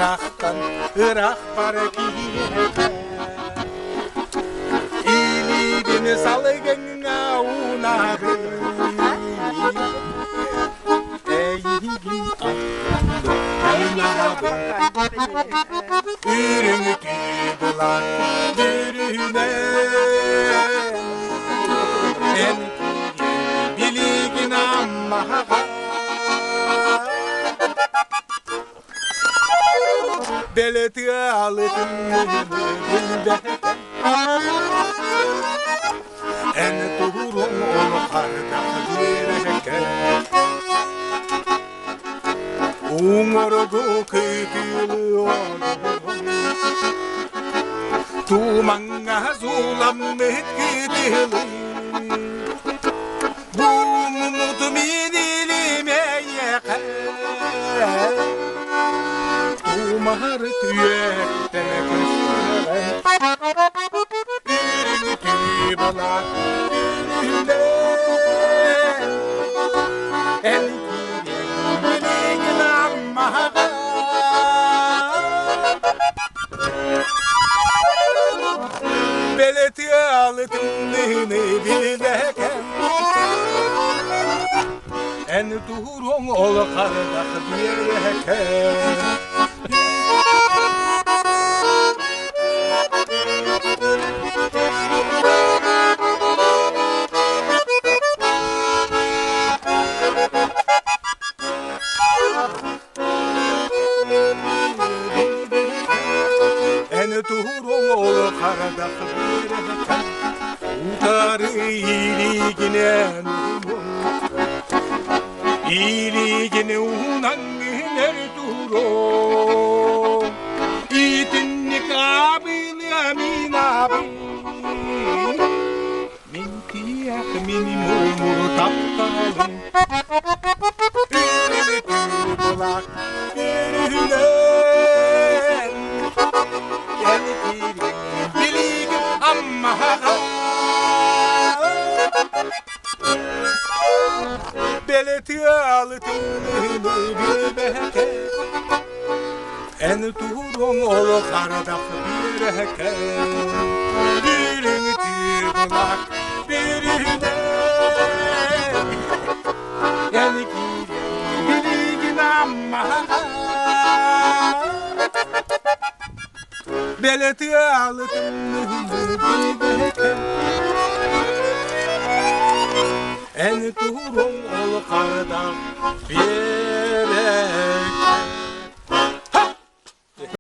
Ыраахтан ыраах бара киһиэхэ Илиибин салгыҥҥа уунабын Эйигин аттанабын Үрүҥ түү бүрүнэн Эн билигин аммаҕа Бэлэтиалытын билбэт Эн туһуруҥ олохардах биэрэкэ Уҥоргу кытылы Тумаҥҥа сууламмыт кытылы Бууммут минилимэйэхэ Тумаһар күөттэн көстөрөн Үрүҥ түү былаат үрүлэн Эн билигин аммаҕа Бэлэтиалытын билэкэн Эн туһуруоҥ ол хардах биэрэкэн Эн туһуруҥ ол харадах биэрэкэ утары илиигинэн илиигин уунан эр туһуруҥ итинник аабыылыа мин аабын Мин тиэх мини муҥур тапталым Үрүлүтүү өрүһүнэн Эн киирин билигин аммаҕа Бэлэтиалытын билбэкэ Эн туруоҥ олох ардах биэрэкэ Үрүҥ тыылаах бүрүнэн Эн киирэн билигин аммаҕа Бэлэтиалытын билбэкэ Эн туруоҥ олох ардах биэрэкэ.